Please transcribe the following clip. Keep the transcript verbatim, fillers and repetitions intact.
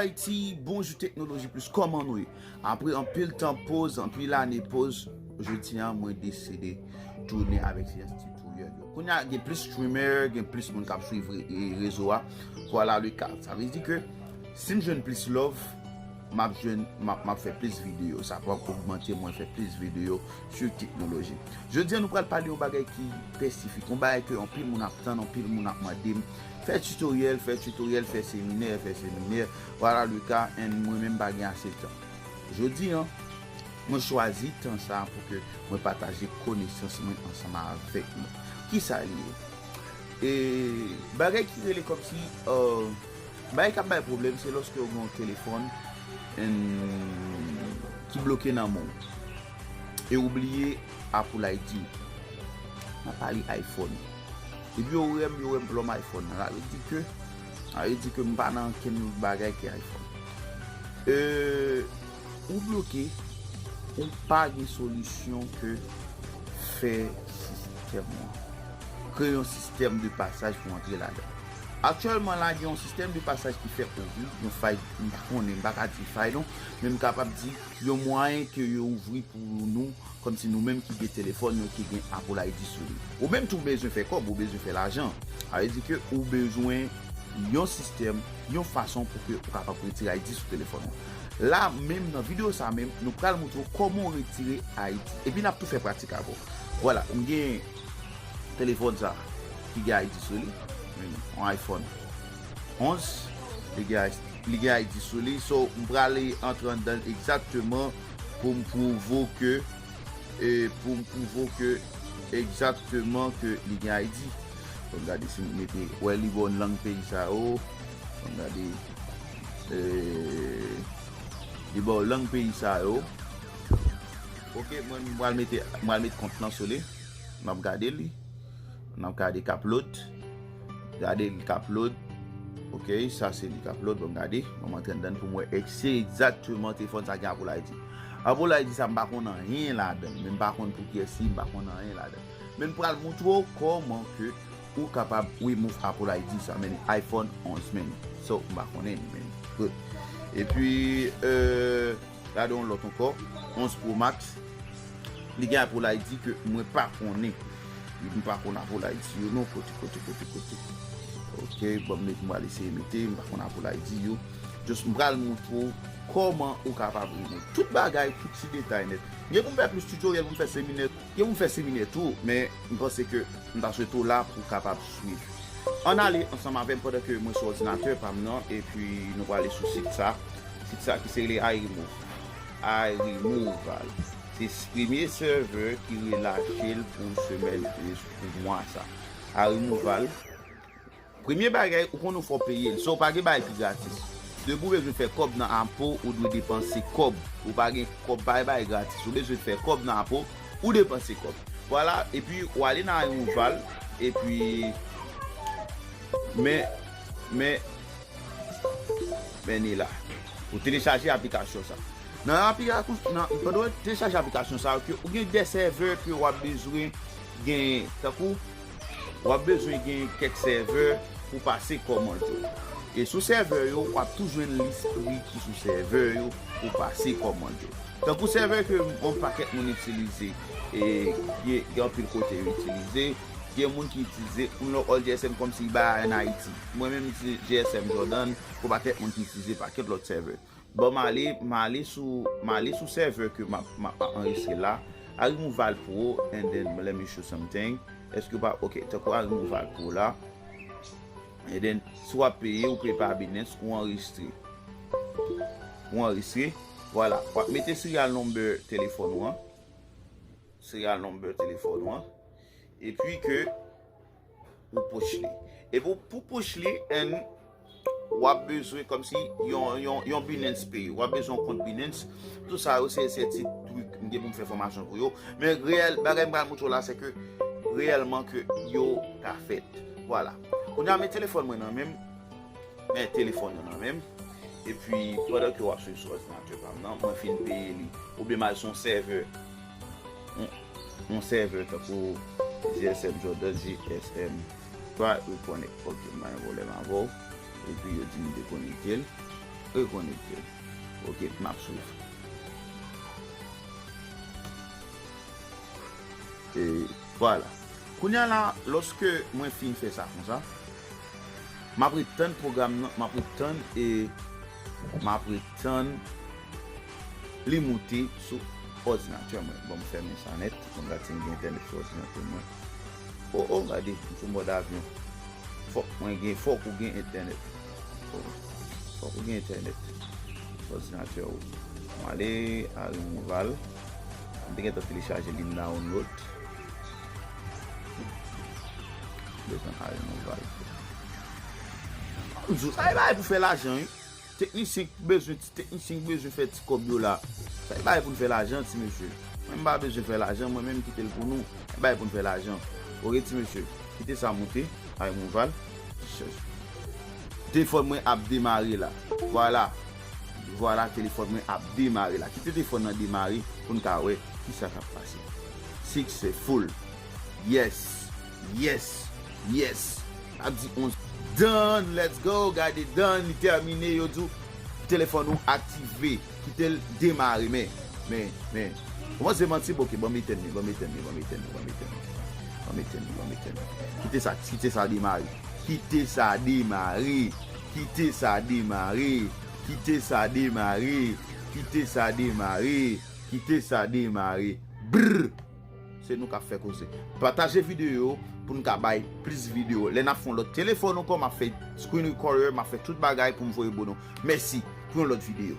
Ayiti, bonjou Teknoloji Plis, kòman nou ye? Apre anpil tan poz, anpil ane poz, jodi a mwen deside tounen avèk seyans tutorial yo. Kounye a gen plis streamer, gen plis moun k ap swiv re- e- rezo a. Voilà le ka. Sa vle di ke si m jwenn plis love, m ap jwenn, m ap, m ap fè plis videyo. Sa p ap ogmante mwen fè plis videyo sou teknoloji. Jodi a nou pral pale yon bagay ki espesifik, yon bagay ke anpil moun ap tann, anpil moun ap mande m. Fè tutorial, fè tutorial, fè seminè, fè seminè. Voilà le ka, and mwen menm pa gen ase tan. Jodi a, mwen chwazi tan sa pou ke mwen pataje konesans mwen ansanm avèk nou. Kisa li ye? E bagay ki rele kòmsi, euh, bagay k ap bay pwoblèm, se lòske w gen yon telefòn, em, ki bloke nan men w. E w bliye Apple I D. M ap pale iPhone. Depi yo wè m, yo wè m lòm iPhone. Sa vle di ke, sa vle di ke m pa nan kenn lòt bagay ke iPhone. E, ou bloke, ou pa gen solisyon ke fè sistèm lan. Kreye yon sistèm de pasaj pou antre ladan. Aktyèlman la, gen yon sistèm de pasaj ki fèk ouvri, yon fay, m pa konnen, m pa ka di fay non, men m kapab di yon mwayen ke yo ouvri pou nou, kòmsi nou menm ki gen telefòn nou ki gen Apple I D sou li. Ou menm tou bezwen fè kòb, ou bezwen fè lajan. Sa vle di ke ou bezwen yon sistèm, yon fason pou ke ou kapab retire I D sou telefòn ou. La menm, nan videyo sa menm, nou pral montre w kòman w retire I D. Epi n ap tou fè pratik avè w. Vwala, m gen telefòn sa ki gen I D sou li. Yon iPhone onz, li gen, li gen I D sou li. So, m prale antre anndan l egzakteman pou m pwouve w ke, e, pou m pwouve w ke egzakteman ke li gen I D. Bon, gade si m mete, wè li ba w lang peyi sa yo. Bon, gade, e, li ba w lang peyi sa yo. Ok, mwen m pral mete, m pral met kont lan sou li. M ap gade li. M ap gade k ap load. Gade li k ap load. Ok, sa se li k ap load. Bon, gade. Bon, m antre anndan pou m wè. E se egzakteman telefòn sa gen Apple I D. Apple I D sa m pa konn anyen ladan l. Men m pa konn pou kiyès li, m pa konn anyen ladan l. Men m pral montre w kòman ke ou kapab remove Apple I D sa. Men iPhone onz men. So, m pa konnen li men. Good. Epi, euh, gade yon lòt ankò, onz Pro Max. Li gen Apple I D ke mwen pa konnen. Li, m pa konn Apple I D yo non, kote, kote, kote, kote. Ok, bon, m met, m pral eseye mete, m pa konn Apple I D yo. Just, m pral montre w kòman ou kapab remove. Tout bagay, tout ti detay nèt. M gen pou m fè plis tutorial, pou m fè seminè, gen pou m fè seminè tou, men m panse ke m ta swete w la pou w kapab swiv. Ann ale ansanm avè m pandan ke mwen sou òdinatè pa m nan, epi nou prale sou sit sa. Sit sa ki se rele iRemove. iRemoval. Se s- premye sèvè ki relache l pou semèn, pou mwa sa. iRemoval. Premye bagay, ou konn ou fò peye l. So, pa gen bagay ki gratis. Depi w bezwen fè kòb nan Apple, ou dwe depanse kòb. Ou pa gen kòb, pa gen bagay gratis. Ou bezwen fè kòb nan Apple, ou depanse kòb. Vwala, epi ou ale nan iRemoval, epi, men, men, men ni la. Ou telechaje aplikasyon sa. Nan aplikasyon, nan, pandan w telechaje aplikasyon sa, ke ou gen de sèvè ke w ap bezwen gen, tankou, w ap bezwen gen kèk sèvè pou pase kòmand yo. E sou sèvè yo, w ap tou jwenn lis pri ki sou sèvè yo pou pase kòmand yo. Tankou sèvè ke yon pakèt moun itilize, e gen, gen anpil kote yo itilize, gen moun ki itilize, moun lòt All G S M kòmsi ba an Ayiti. Mwen menm, m itilize G S M Jordan, gon pakèt moun ki itilize pakèt lòt sèvè. Bon, m ale, m ale sou, m ale sou sèvè ke m ap, m ap anrejistre la. iRemoval Pro, and then let me show something. Èske w pa, ok, tankou iRemoval Pro la. And then, si w ap peye, ou peye pa Binance, ou anrejistre. Ou anrejistre, vwala. W ap mete serial number telefòn ou an. Serial number telefòn ou an. Epi ke ou push li. E pou, pou push li, and w ap bezwen kòmsi yon, yon, yon Binance Pay. W ap bezwen yon kont Binance. Tout sa yo, se, se ti trik m gen pou m fè fòmasyon pou yo. Men reyèl, bagay m pral montre w la, se ke reyèlman ke yo ka fèt. Vwala. Kounye a, men telefòn mwen nan men m. Men telefòn nan nan men m. Epi, pandan ke w ap swiv sou òdinatè pa m nan, mwen fin peye li. Oubyen m al sou yon sèvè. Yon, yon sèvè tankou G S M Jordan, G S M. Try reconnect. Ok, m pa gen pwoblèm avè w. Epi yo di m dekonekte l. Rekonekte. Ok, m ap swiv. E vwala. Kounye a la, lòske mwen fin fè sa konsa, m ap ret tann pwogram nan, m ap ret tann e m ap ret tann li moute sou òdinatè mwen. Bon, m fèmen sa nèt. Bon, gade si m gen entènèt sou òdinatè mwen. O, o, gade, m sou mòd avyon. Fòk mwen gen, fòk ou gen entènèt. Fòk, fòk ou gen entènèt sou òdinatè ou. M ale a Removal. M te gentan telechaje li, m download. Bezwen a Removal. M di w, sa e bagay pou fè lajan, wi. Teknisyen ki bezwen ti, teknisyen ki bezwen fè ti kòb yo la. Sa e bagay pou n fè lajan, ti mesye. Mwen, m pa bezwen fè lajan, mwen menm kite l pou nou. E bagay pou n fè lajan. Ok, ti mesye. Kite sa moute. Ay, Removal. Telefòn mwen ap demare la. Vwala. Vwala, telefòn mwen ap demare la. Kite telefòn nan demare pou n ka wè kisa k ap pase. Successful. Yes. Yes. Yes. Ap di onz. Done. Let's go. Gade, done. Li tèmine. Yo di w telefòn ou aktive. Kite l demare. Men, men, men. Kòmanse manti, bon, ok, ban m etèn li, ban m etèn li, ban m etèn li, ban m etèn li. Ban m etèn li, ban m etèn li. Kite sa, kite sa demare. Kite sa demare. Kite sa demare. Kite sa demare. Kite sa demare. Kite sa demare. Brr! Se nou k ap fè koze. Pataje videyo pou n ka bay plis videyo. Lè n ap fè yon lòt telefòn ankò, m ap fè screen recorder, m ap fè tout bagay pou m voye bon nou. Mèsi pou yon lòt videyo.